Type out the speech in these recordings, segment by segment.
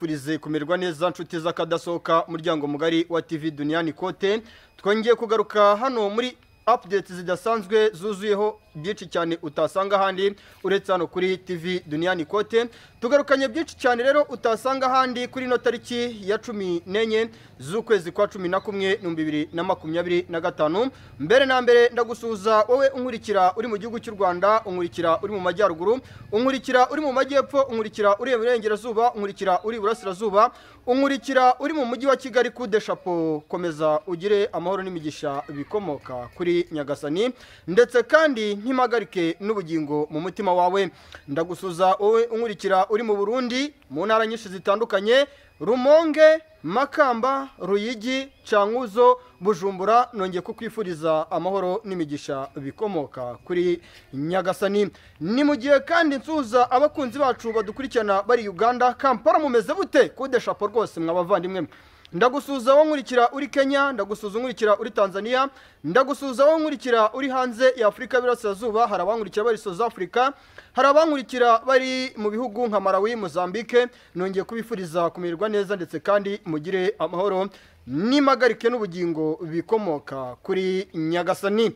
Turize kumererwa neza nshuti z'akadasohoka, umuryango mugari wa TV Duniani Kote. Twongeye kugaruka hano muri updates zidasanzwe zuzuyeho byinshi cyane utasanga ahandi uretse hano kuri TV Duniani Kote. Tugarukanye byinshi cyane rero utasanga ahandi kuri ino tariki ya 14 z'ukwezi kwa 11 2025. Mbere na mbere ndagusuhuza wowe unkurikira uri mu gihugu cy'u Rwanda, unkurikira uri mu majyaruguru, unkurikira uri mu majyepfo, unkurikira uri mu burengerazuba, unkurikira uri iburasirazuba, unkurikira uri mu mujyi wa Kigali. Kude chapeau, komeza ugire amahoro n'imigisha bikomoka kuri Nyagasani, ndetse kandi ntimpagarike n'ubugingo mu mutima wawe. Ndagusuza wowe unkurikira uri mu Burundi mu ntara nyinshi zitandukanye, Rumonge, Makamba, Ruyigi, Cankuzo, Bujumbura, nongeye kukwifuriza amahoro n'imigisha bikomoka kuri Nyagasani. Ni mu gihe kandi nsuhuza abakunzi bacu badukurikirana bari Uganda, Kampala, mumeze bute? Kude chapeau rwose mwabavandimwe. Ndagusuhuza wowe nkurikira uri Kenya, ndagusuhuza nkurikira uri Tanzania, ndagusuhuza wowe nkurikira uri hanze ya Afurika y'Iburasirazuba. Hari abankurikira bari South Africa, hari abankurikira bari mu bihugu nka Malawi, Mozambique. Nongeye kubifuriza kumererwa neza ndetse kandi mugire amahoro n'impagarike n'ubugingo bikomoka kuri Nyagasani.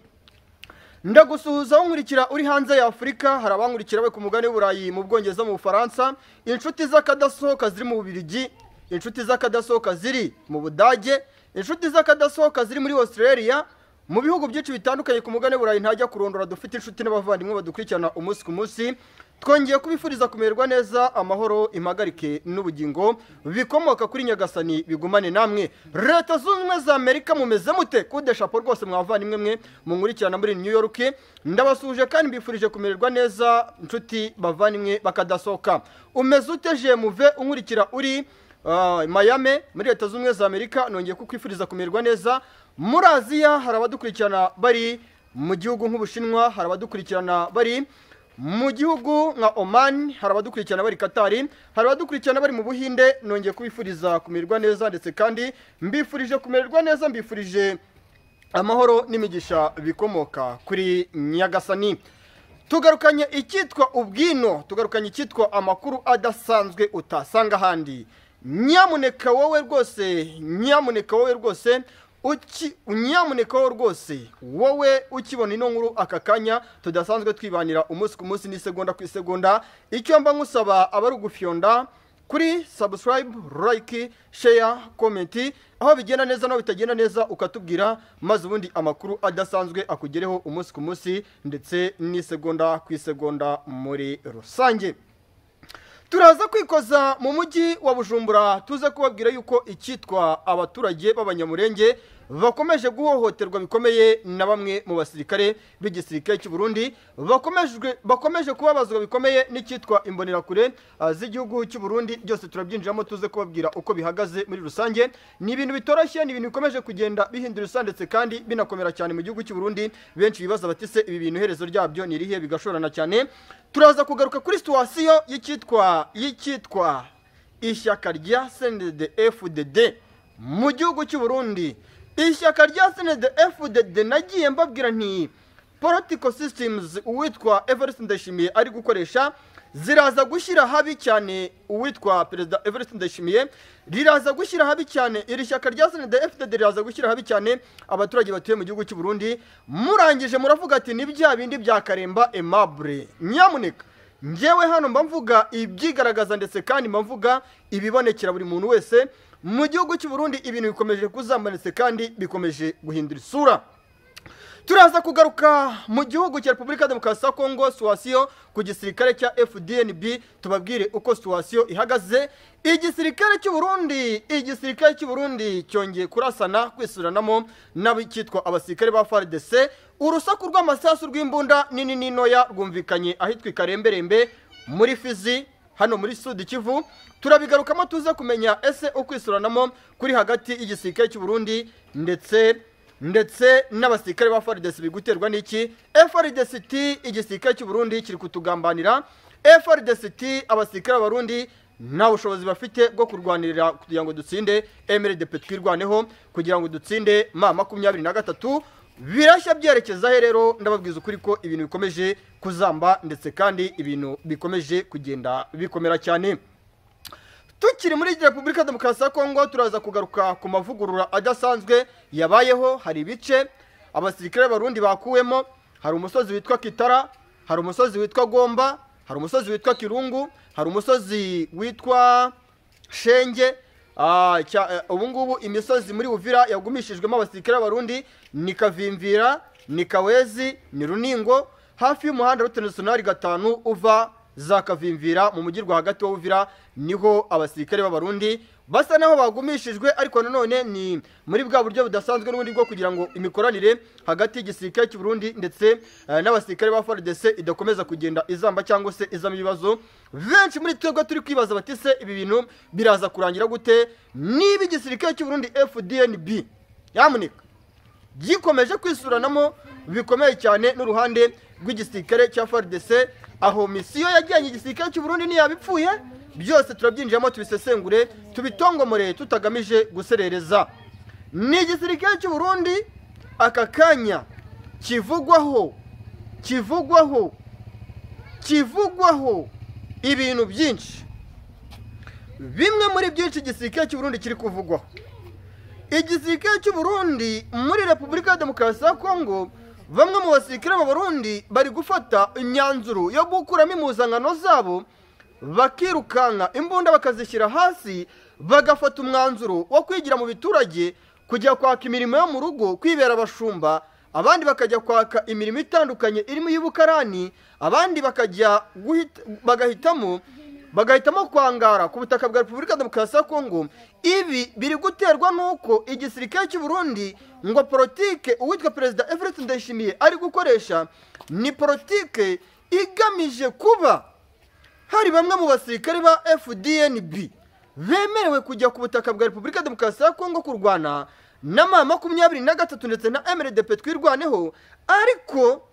Ndagusuhuza wowe nkurikira uri hanze ya Afurika, hari abankurikira bari ku mugabane w'Uburayi, mu Bwongereza, mu Bufaransa, inshuti z'akadasohoka ziri mu Bubiligi, inshuti z'akadasohoka ziri mu Budage, inshuti z'akadasohoka ziri muri Australia, mu bihugu byinshi bitandukanye ku mugabane w'Uburayi ntajya kurondora. Dufite inshuti n'abavandimwe badukurikirana umunsi ku munsi. Twongeye kubifuriza kumererwa neza, amahoro, impagarike n'ubugingo bikomoka kuri Nyagasani bigumane namwe. Leta Zunze Ubumwe za Amerika mumeze mute? Kude chapeau rwose mwavandimwe mwe munkurikirana muri New York, ndabasuhuje kandi mbifurije kumererwa neza nshuti bavandimwe bakadasohoka. Umeze ute jemuve unkurikira uri Miami muri Leta Zunze Ubumwe za Amerika? Nongeye kukwifuriza kumererwa neza. Muri Aziya hari abadukurikirana bari mu gihugu nk'Ubushinwa, hari abadukurikirana bari mu gihugu nka Oman, hari abadukurikirana bari Katari, hari abadukurikirana bari mu Buhinde. Nongeye kubifuriza kumererwa neza ndetse kandi mbifurije kumererwa neza, mbifurije amahoro n'imigisha bikomoka kuri Nyagasani. Tugarukanye icyitwa ubwino, tugarukanye icyitwa amakuru adasanzwe utasanga ahandi. Nyamuneka wowe rwose, nyamuneka wowe rwose, nyamuneka wowe rwose, wowe ukibona ino nkuru aka kanya tudasanzwe twibanira umunsi ku munsi n'isegonda ku isegonda, icyo mba nkusaba aba ari ugufyonda kuri subscribe, like, share, comment, aho bigenda neza n'aho bitagenda neza ukatubwira, maze ubundi amakuru adasanzwe akugereho umunsi ku munsi ndetse n'isegonda ku isegonda muri rusange. Turaza kwikoza mu mujyi wa Bujumbura, tuze kubabwira yuko icyitwa abaturage b'Abanyamurenge bakomeje guhohoterwa bikomeye na bamwe mu basirikare b'igisirikare cy'u Burundi, bakomeje kubabazwa bikomeye n'icyitwa imbonerakure z'igihugu cy'u Burundi. Byose turabyinjiramo tuze kubabwira uko bihagaze muri rusange. Ni ibintu bitoroshye, ni ibintu bikomeje kugenda bihindura isura ndetse kandi binakomera cyane mu gihugu cy'u Burundi. Benshi bibaza bati se ibi bintu iherezo ryabyo ni irihe? Bigashorana cyane. Turaza kugaruka kuri situation y'icyitwa ishyaka rya CNDD-FDD mu gihugu cy'u Burundi. Ishyaka rya CNDD-FDD nagiye mbabwira nti political systems uwitwa Evariste Ndayishimiye ari gukoresha ziraza gushyira habi cyane uwitwa Perezida Evariste Ndayishimiye, riraza gushyira habi cyane iri shyaka rya CNDD-FDD, riraza gushyira habi cyane abaturage batuye mu gihugu cy'u Burundi. Murangije muravuga ati ni bya bindi bya Karemba Aimable. Nyamuneka njyewe hano mba mvuga ibyigaragaza ndetse kandi mba mvuga ibibonekera buri muntu wese. Mu gihugu cy'u Burundi ibintu bikomeje kuzamba ndetse kandi bikomeje guhindura isura. Turaza kugaruka mu gihugu cya Repubulika Demokarasi ya Kongo, situation ku gisirikare cya FDNB, tubabwire uko situation ihagaze. Igisirikare cy'u Burundi cyongeye kurasana kwisuranamo n'abikitwa abasirikare ba FARDC. Urusaku rw'amasasu rw'imbunda nini n'intoya rwumvikanye ahitwa Ikaremberembe muri Fizi, hano muri Sud Kivu. Turabigarukamo tuze kumenya ese ukwisuranamo kuri hagati y'igisirikare cy'u Burundi ndetse n'abasirikare ba FARDC biguterwa n'iki? FARDC iti igisirikare cy'u Burundi kiri kutugambanira, FARDC iti abasirikare b'Abarundi nta bushobozi bafite bwo kurwanirira kugira ngo dutsinde MRDP, twirwaneho kugira ngo dutsinde M23. Birashya byerekeza he rero? Ndababwiza ukuri ko ibintu bikomeje kuzamba ndetse kandi ibintu bikomeje kugenda bikomera cyane. Tukiri muri Repubulika Demokarasi ya Kongo, turaza kugaruka ku mavugurura adasanzwe yabayeho. Hari ibice abasirikare b'Abarundi bakuwemo, hari umusozi witwa Kitara, hari umusozi witwa Gomba, hari umusozi witwa Kirungu, hari umusozi witwa Shenge. Ubu ngubu imisozi muri Uvira yagumishijwemo abasirikare b'Abarundi ni Kavimvira, ni Kawezi, ni Runingo, hafi y'umuhanda Route Nationale 5 uva za Kavimvira mu mujyi rwagati wa Uvira, niho abasirikare b'Abarundi basa naho bagumishijwe. Ariko nanone ni muri bwa buryo budasanzwe n'ubundi bwo kugira ngo imikoranire hagati y'igisirikare cy'u Burundi ndetse n'abasirikare ba FARDC idakomeza kugenda izamba cyangwa se izamo ibibazo. Benshi muri twebwe turi kwibaza bati se ibi bintu biraza kurangira gute niba igisirikare cy'u Burundi FDNB yamuneka gikomeje kwisuranamo bikomeye cyane n'uruhande rw'igisirikare cya FARDC, aho misiyo yajyanye igisirikare cy'u Burundi ntiyabipfuye. Byose turabyinjiramo, tubisesengure, tubitongomore tutagamije guserereza. Ni igisirikare cy'u Burundi aka kanya kivugwaho ibintu byinshi. Bimwe muri byinshi igisirikare cy'u Burundi kiri kuvugwaho, igisirikare cy'u Burundi muri Repubulika ya Demokarasi ya Kongo, bamwe mu basirikare b'Abarundi bari gufata imyanzuro yo gukuramo impuzankano zabo, bakirukanka imbunda bakazishyira hasi, bagafata umwanzuro wo kwigira mu biturage, kujya kwaka imirimo yo mu rugo, kwibera abashumba, abandi bakajya kwaka imirimo itandukanye irimo y'ubukarani, abandi bakajya bagahitamo kwangara ku butaka bwa Repubulika Demokarasi ya Kongo. Ibi biri guterwa nuko igisirikare cy'u Burundi ngo politike uwitwa Perezida Evariste Ndayishimiye ari gukoresha ni politike igamije kuba hari bamwe mu basirikare ba FDNB bemerewe kujya ku butaka bwa Repubulika Demokarasi ya Kongo kurwana na M23 ndetse na MRDP twirwaneho. Ariko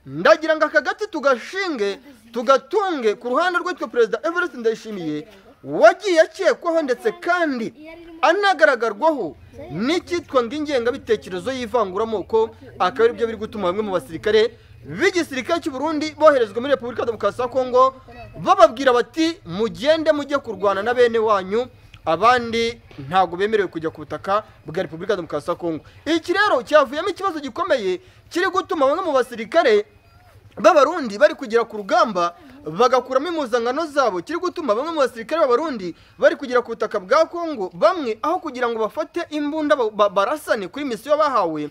ndagira ngo aka gati tugashinge tugatunge ku ruhande rw'itwa Perezida Evariste Ndayishimiye wagiye akekwaho ndetse kandi anagaragarwaho n'icyitwa ngo ingengabitekerezo y'ivanguramoko, akaba ari byo biri gutuma bamwe mu basirikare b'igisirikare cy'u Burundi boherezwa muri Repubulika Demokarasi ya Kongo, bababwira bati mugende mujye kurwana na bene wanyu, abandi ntago bemerewe kujya ku butaka bwa Repubulika Demokarasi ya Kongo. Iki rero cyavuyemo ikibazo gikomeye kiri gutuma bamwe mu basirikare b'Abarundi bari kugera ku rugamba bagakuramo impuzankano zabo, kiri gutuma bamwe mu basirikare b'Abarundi bari kugera ku butaka bwa Kongo, bamwe aho kugira ngo bafate imbunda barasane kuri misiyo bahawe,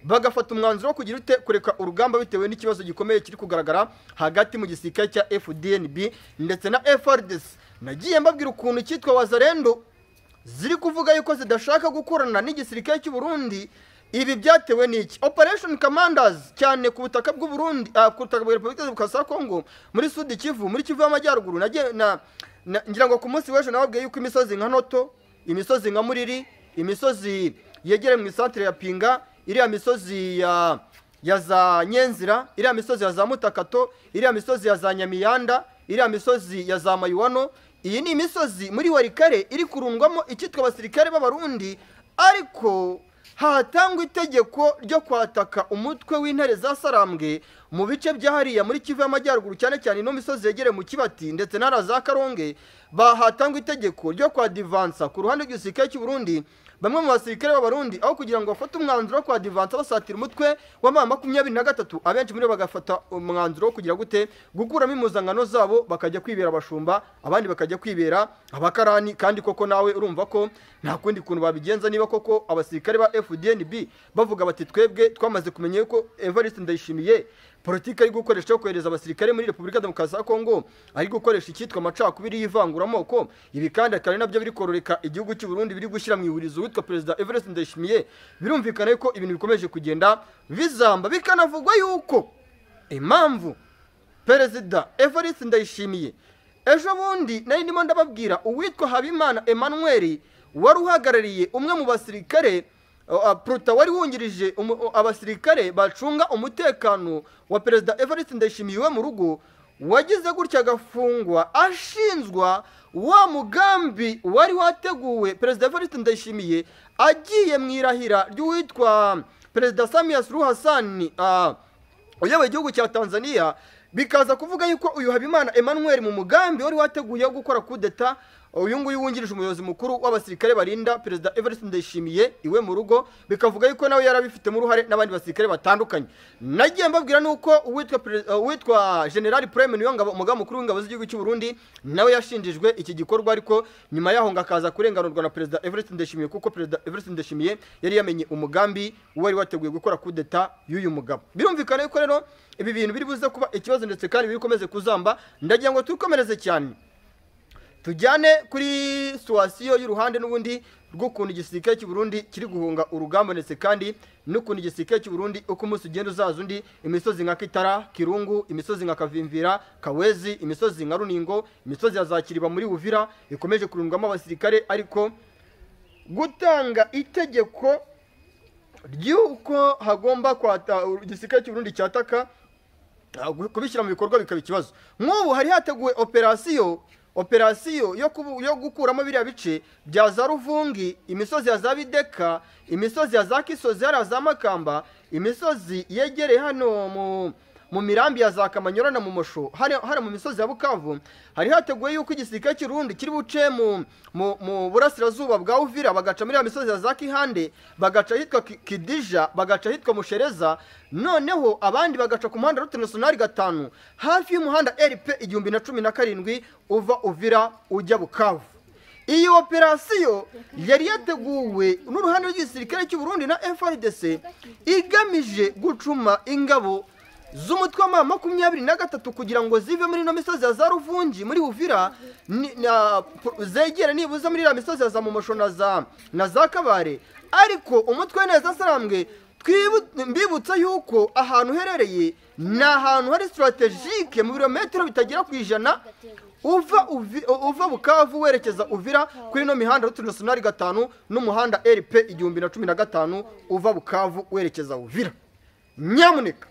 bagafata umwanzuro wo kugira ute kureka urugamba bitewe n'ikibazo gikomeye kiri kugaragara hagati mu gisirikare cya FDNB ndetse na FARDC. Nagiye mbabwira ukuntu cyitwa Wazalendo ziri kuvuga yuko zidashaka gukorana n'igisirikare cy'u Burundi. Ibi byatewe n'iki? Operation Commanders cyane ku butaka bw'u Burundi, ku butaka bwa Repubulika Demokarasi ya Kongo, muri Sud Kivu, muri Kivu y'Amajyaruguru, ngira ngo ku munsi w'ejo nababwiye yuko imisozi nka Noto, imisozi nka Muriri, imisozi yegereye mu centre ya Pinga, iriya misozi ya za Nyenzira, iriya misozi ya za Mutakato, iriya misozi ya za Nyamiyanda, iriya misozi ya za Mayuwano, iyi ni imisozi muri Warikare iri kurundwamo icyitwa abasirikare b'Abarundi, ariko hatangwa itegeko ryo kwataka umutwe w'intare za Sarambwe mu bice byahariya muri Kivu y'Amajyaruguru, cyane cyane ino misozi yegereye mu Kibati ndetse n'ara za Karonge. Bahatangwa itegeko ryo kwadivansa ku ruhande rw'igisirikare cy'u Burundi. Bamwe mu basirikare b'Abarundi aho kugira ngo bafate umwanzuro wo kwadivansa basatira umutwe wa M23, abenshi muri bo bagafata umwanzuro wo kugira gute gukuramo impuzankano zabo bakajya kwibera abashumba, abandi bakajya kwibera abakarani. Kandi koko nawe urumva ko nta kundi kuntu babigenza niba koko abasirikare ba FDNB bavuga bati twebwe twamaze kumenya yuko Evariste Ndayishimiye politike ari gukoresha yo kohereza abasirikare muri Repubulika Demokarasi ya Kongo ari gukoresha icyitwa amacakubiri y'ivanguramoko. Ibi kandi akaba nabyo biri kororeka igihugu cy'u Burundi, biri gushyira mu ihurizo witwa Perezida Evariste Ndayishimiye. Birumvikana ko ibintu bikomeje kugenda bizamba, bikanavugwa yuko impamvu Perezida Evariste Ndayishimiye ejo bundi nari ndimo ndababwira uwitwa Habimana Emmanuel wari uhagarariye umwe mu basirikare Pruta wari wungirije abasirikare bacunga umutekano wa Perezida Evariste Ndayishimiye we mu rugo, wagize gutya agafungwa ashinzwa wa mugambi wari wateguwe Perezida Evariste Ndayishimiye agiye mu irahira ry'uwitwa Perezida Samia Suluhu Hassan uyoboye igihugu cya Tanzania. Bikaza kuvuga yuko uyu Habimana Emmanuel mu mugambi wari wateguye wo gukora kudeta Uyu nguyu wungirije umuyobozi mukuru w'abasirikare barinda Perezida Evariste Ndayishimiye iwe mu rugo, bikavuga yuko nawe yarabifitemo uruhare n'abandi basirikare batandukanye. Nagiye mbabwira nuko uwitwa General Prime Niyongabo, umugaba mukuru w'ingabo z'igihugu cy'u Burundi, nawe yashinjijwe iki gikorwa, ariko nyuma yaho ngo akaza kurenganurwa na Perezida Evariste Ndayishimiye, kuko Perezida Evariste Ndayishimiye yari yamenye umugambi wari wateguye gukora coup d'etat y'uyu mugabo. Birumvikana yuko rero ibi bintu biri buze kuba ikibazo ndetse kandi bikomeze kuzamba. Ndagira ngo tukomereze cyane tujyane kuri situation y'uruhande n'ubundi rw'ukuntu igisirikare cy'u Burundi kiri guhunga urugamba, ndetse kandi n'ukuntu igisirikare cy'u Burundi uko umunsi ugenda uzaza undi, imisozi nka Kitara, Kirungu, imisozi nka Kavimvira, Kawezi, imisozi nka Runingo, imisozi ya za Kiriba muri Uvira ikomeje kurundwamo abasirikare. Ariko gutanga itegeko ry'uko hagomba kwata igisirikare cy'u Burundi cyataka, kubishyira mu bikorwa bikaba ikibazo. Nk'ubu hari hateguwe operasiyo yo gukuramo biriya bice bya za Ruvungi, imisozi ya za Bideka, imisozi ya za Kisozi, hariya za Makamba, imisozi yegereye hano mu mirambi ya za Kamanyora na Mumosho, hari mu misozi ya Bukavu. Hari hateguwe yuko igisirikare cy'u Burundi kiri buce mu burasirazuba bwa Uvira, bagaca muri ya misozi ya za Kihande, bagaca hitwa Kidija, bagaca hitwa Mushereza, noneho abandi bagaca ku muhanda Route Nationale 5 hafi y'umuhanda RP 1017 uva Uvira ujya Bukavu. Iyi operasiyo yari yateguwe n'uruhande rw'igisirikare cy'u Burundi na FARDC, igamije gucuma ingabo z'umutwe wa M23 kugira ngo zive muri no misozi ya za Ruvungi muri Uvira, zegere nibuza muri la misozi ya za Mumosho na za Kabare. Ariko umutwe neza sarambwe mbibutsa yuko ahantu herereye ni ahantu hari strategique mu birometero bitagera ku 100 uva Bukavu werekeza Uvira kuri no mihanda Route Nationale 5 n'umuhanda RP 1015 uva Bukavu werekeza Uvira. Nyamuneka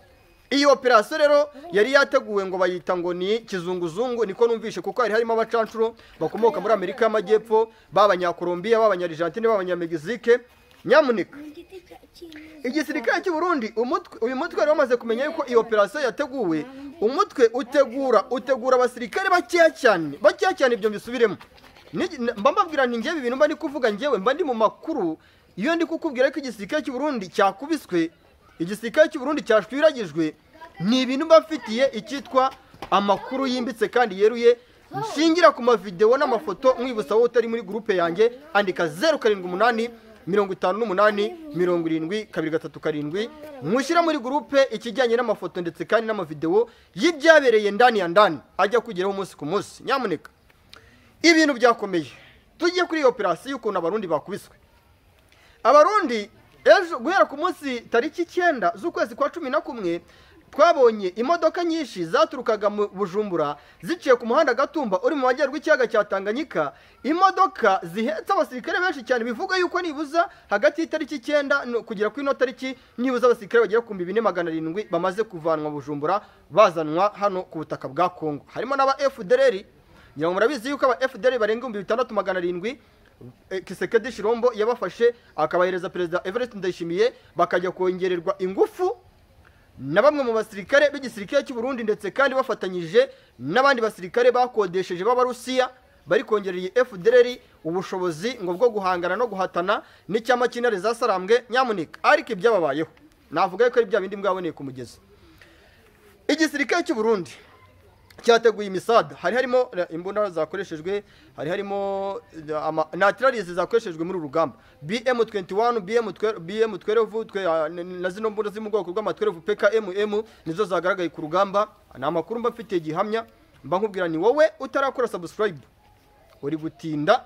iyi operasiyo rero yari yateguwe ngo bayita ngo ni kizunguzungu, niko numvishe, kuko hari harimo abacancuro bakomoka muri Amerika y'Amajyepfo, b'Abanyakolombiya, b'Abanyarijantine, b'Abanyamegizike. Nyamuneka igisirikare cy'u Burundi, uyu mutwe wari wamaze kumenya yuko iyi operasiyo yateguwe, umutwe utegura abasirikare bakeya cyane. Ibyo mbisubiremo, mba mbabwira nti ngewe ibintu mba ndi kuvuga, ngewe mba ndi mu makuru. Iyo ndi kukubwira ko igisirikare cy'u Burundi cyakubiswe, igisirikare cy'u Burundi cyashwiragijwe, ni ibintu mbafitiye icyitwa amakuru yimbitse kandi yeruye, nshingira ku mavideo n'amafoto. Mwibutsa wowe utari muri groupe yanjye, andika 078 58 70 237 mushyira muri groupe ikijyanye n'amafoto ndetse kandi n'amavideo y'ibyabereye ndani ya ndani ajya kugeraho umunsi ku munsi. Nyamuneka ibintu byakomeye. Tujye kuri operasiyo y'ukuntu Abarundi bakubiswe. Abarundi ejo guhera ku munsi tariki 9 z'ukwezi kwa 11 twabonye imodoka nyinshi zaturukaga mu Bujumbura ziciye ku muhanda Gatumba uri mu majyaruguru y'ikiyaga cya Tanganyika, imodoka zihetse abasirikare benshi cyane, bivuga yuko nibuza hagati y'itariki 9 kugera kuri ino tariki nibuza abasirikare bagera ku 4700 bamaze kuvanwa Bujumbura bazanwa hano ku butaka bwa Kongo. Harimo n'aba FDLR, ngira ngo murabizi yuko aba FDLR barenga 6700 Kisekedi Shirombo yabafashe akabahereza Perezida Evariste Ndayishimiye, bakajya kongererwa ingufu na bamwe mu basirikare b'igisirikare cy'u Burundi, ndetse kandi bafatanyije n'abandi basirikare bakodesheje b'Abarusiya bari kongereye FDLR ubushobozi ngo bwo guhangana no guhatana n'icyama cy'intare za Sarambwe. Nyamuneka ariko ibyababayeho navuga yuko ari bya bindi mwaboneye ku mugezi. Igisirikare cy'u Burundi cyateguye imisada, hari harimo imbunda zakoreshejwe, hari harimo naturalize zakoreshejwe muri urugamba, BM21, BM12 na zino mbunda ziri mu bwoko bw'ama12 PKMM nizo zagaragaye ku rugamba. Ni amakuru mba mfitiye gihamya, mba nkubwira ni wowe utarakora subscribe uri gutinda.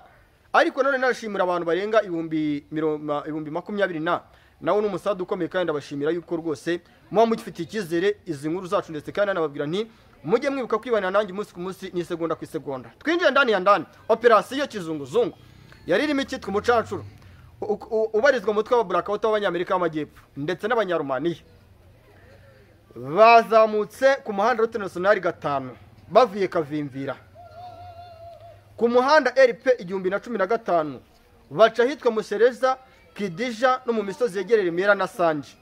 Ariko none nashimira abantu barenga 20,020 na nawo n'umusada ukomeye, kandi ndabashimira yuko rwose muba mugifitiye icyizere izi nkuru zacu, ndetse kandi nanababwira nti mujye mwibuka kwibana nanjye umunsi ku munsi n'isegonda ku isegonda. Twinjiye ndani ya ndani. Operasiyo kizunguzungu yari irimo icyitwa umucancuro ubarizwa mu mutwe wa Blackout w'Abanyamerika y'Amajyepfo ndetse n'Abanyarumaniya, bazamutse ku muhanda Route Nationale 5 bavuye Kavimvira ku muhanda RP 1015 baca hitwa Musereza, Kidija no mu misozi yegereye Remera na Sanje.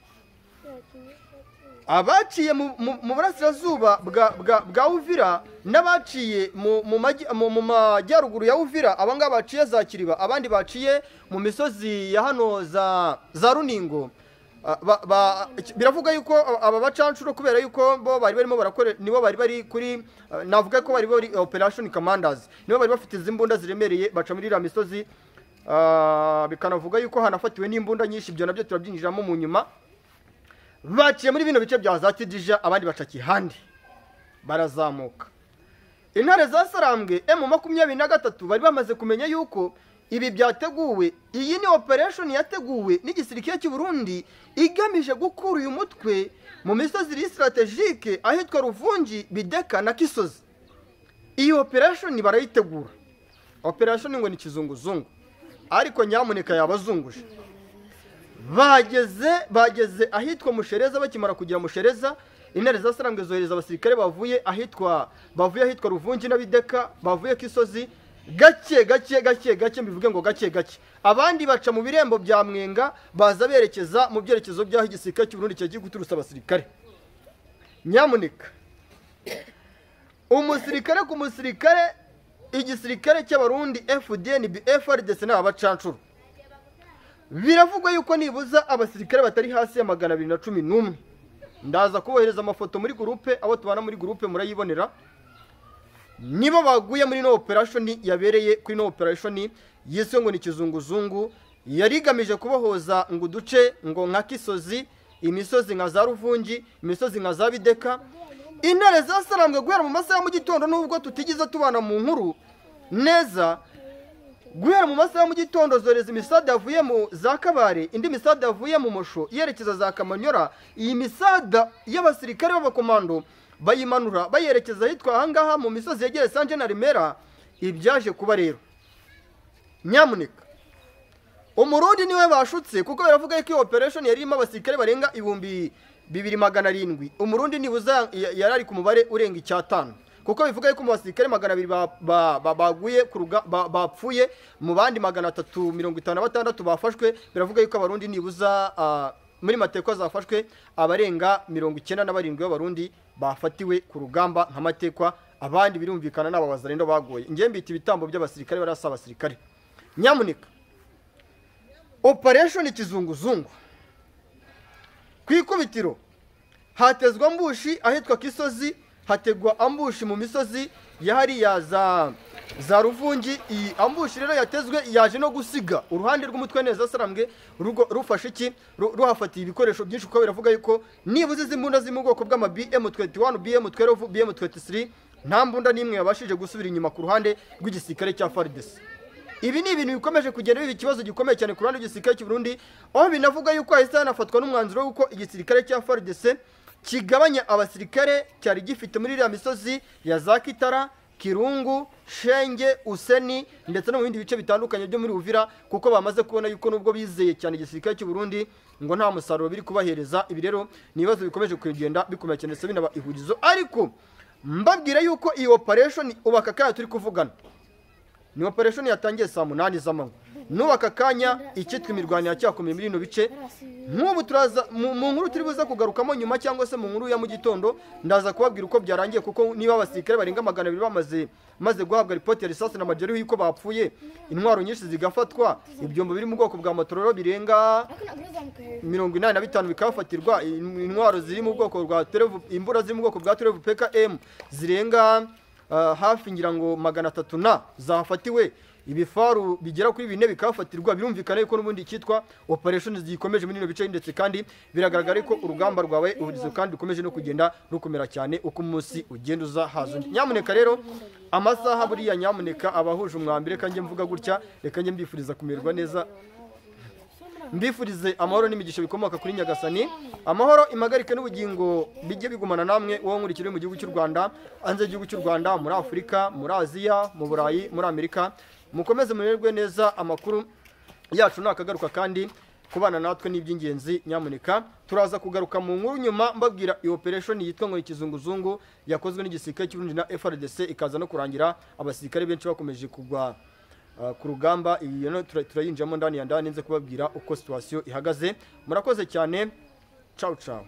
Abaciye mu burasirazuba bwa Uvira n'abaciye mu majyaruguru ya Uvira, abangaba baciye za Kiriba, abandi baciye mu misozi ya hano za Runingo. Biravuga yuko aba bacanshuro, kubera yuko bo bari barimo barakore, nibo bari bari kuri, navuga ko bari bari operation commanders, nibo bari bafite izi mbunda ziremereye, baca muri iriya misozi. Bikanavuga yuko hanafatiwe n'imbunda nyinshi, ibyo nabyo turabyinjiramo mu nyuma. Baciye muri bino bice bya za Tidija, abandi baca Kihande barazamuka. Intare za Sarambwe M23 bari bamaze kumenya yuko ibi byateguwe. Iyi ni operation yateguwe n'igisirikare cy'u Burundi igamije gukura uyu mutwe mu misozi iri strategique ahitwa Ruvungi, Bideka na Kisozi. Iyi operation barayitegura. Operation ngo ni kizunguzungu, ariko nyamuneka yabazunguje. Bageze ahitwa Mushereza. Bakimara kugira Mushereza, intare za Sarambwe zohereza abasirikare bavuye ahitwa Ruvungi na Bideka, bavuye Kisozi, gake gake gake gake, mbivuge ngo gake gake. Abandi baca mu birembo bya Mwenga, baza berekeza mu byerekezo by'aho igisirikare cy'u Burundi cyagiye guturusa abasirikare. Nyamuneka, umusirikare ku musirikare, igisirikare cy'Abarundi FDNB, FARDC n'abacanshuro, biravugwa yuko nibuza abasirikare batari hasi ya 211. Ndaza kubohereza amafoto muri groupe, abo tubana muri groupe murayibonera. Nibo baguye muri no operation yabereye kuri no operation yiswe ngo ni kizunguzungu, yarigamije kubohoza ngo uduce ngo nka Kisozi, imisozi nka za Ruvungi, imisozi nka za Bideka. Intare za Sarambwe guhera mu masaha mu gitondo, nubwo tutigize tubana mu nkuru neza, guhera mu masaha mu gitondo zoreza imisada yavuye mu za Kabare, indi misada yavuye mu Mosho yerekeza za Kamanyora. Iyi misada y'abasirikare b'abakomando bayimanura bayerekeza ahitwa ahangaha mu misozi yegereye Sanje na Remera. Ibyaje kuba rero, nyamuneka, Umurundi niwe bashutse, kuko baravuga ko iyo operation yari irimo abasirikare barenga 2700. Umurundi nibuza yarari ku mubare urenga 5, kuko bivuga yuko mu basirikare 200 baguye bapfuye, mu bandi 356 bafashwe. Biravuga yuko Abarundi nibuza muri mateko zafashwe abarenga 97 b'Abarundi bafatiwe ku rugamba nka matekwa, abandi birumvikana n'aba bazarendo bagoye. Ngiye mbita ibitambo by'abasirikare barasa abasirikare. Nyamuneka, operation kizunguzungu ku ikubitiro hatezwa ambushi ahitwa Kisozi, hategwa ambushi mu misozi ya hariya za Ruvungi. Iyi ambushi rero yatezwe yaje no gusiga uruhande rw'umutwe neza Sarambwe rufashe iki, ruhafatiye ibikoresho byinshi, kuko biravuga yuko nibuze izi mbunda ziri mu bwoko bw'ama BM21, BM12, BM23, nta mbunda n'imwe yabashije gusubira inyuma ku ruhande rw'igisirikare cya FARDC. Ibi ni ibintu bikomeje kugenda biba ikibazo gikomeye cyane ku ruhande rw'igisirikare cy'u Burundi, aho binavuga yuko hahise hanafatwa n'umwanzuro w'uko igisirikare cya FARDC kigabanya abasirikare cyari gifite muri iriya misozi ya za Kitara, Kirungu, Shenge, Useni ndetse no mu bindi bice bitandukanye byo muri Uvira, kuko bamaze kubona yuko nubwo bizeye cyane igisirikare cy'u Burundi ngo nta musaruro biri kubahereza. Ibi rero ni ibibazo bikomeje kugenda bikomeye cyane ndetse binaba ihurizo. Ariko mbabwira yuko iyi operation ubaka kanya turi kuvugana ni operation yatangiye saa 8 z'amanywa, nubaka kanya icyitwa imirwano yacyakomeye muri ino bice. Nk'ubu turaza mu nkuru turi buze kugarukamo nyuma, cyangwa se mu nkuru ya mu gitondo ndaza kubabwira uko byarangiye, kuko niba abasirikare barenga 200 bamaze maze guhabwa report ya risasi na majeri yuko bapfuye, intwaro nyinshi zigafatwa, ibyombo biri mu bwoko bwa motororo birenga 85 bikafatirwa, intwaro ziri mu bwoko bwa Trevu, imbura ziri mu bwoko bwa Trevu PKM zirenga hafi ngira ngo 300 na zafatiwe, ibifaru bigera kuri 4 bikafatirwa. Birumvikana yuko n'ubundi cyitwa operation zikomeje muri ino bice, ndetse kandi biragaragara ko urugamba rwawe uburizo kandi rukomeje no kugenda rukomera cyane uko umunsi ugenda uza haza. Nyamuneka rero amasaha buriya, nyamuneka abahuje umwambi, reka njye mvuga gutya, reka njye mbifuriza kumererwa neza, mbifurize amahoro n'imigisha bikomoka kuri Nyagasani. Amahoro, impagarike n'ubugingo bijye bigumana namwe, wowe nkurikira mu gihugu cy'u Rwanda, hanze y'igihugu cy'u Rwanda, muri Afurika, muri Aziya, mu Burayi, muri Amerika. Mukomeze mumererwe neza, amakuru yacu nakagaruka kandi kubana natwe ni iby'ingenzi. Nyamuneka turaza kugaruka mu nkuru nyuma mbabwira iyi operation yitwa ngo ikizunguzungu yakozwe n'igisirikare cy'u Burundi na FARDC, ikaza no kurangira abasirikare benshi bakomeje kugwa ku rugamba. Iyi no turayinjamo ndani ya ndani nze kubabwira uko situation ihagaze. Murakoze cyane, ciao ciao.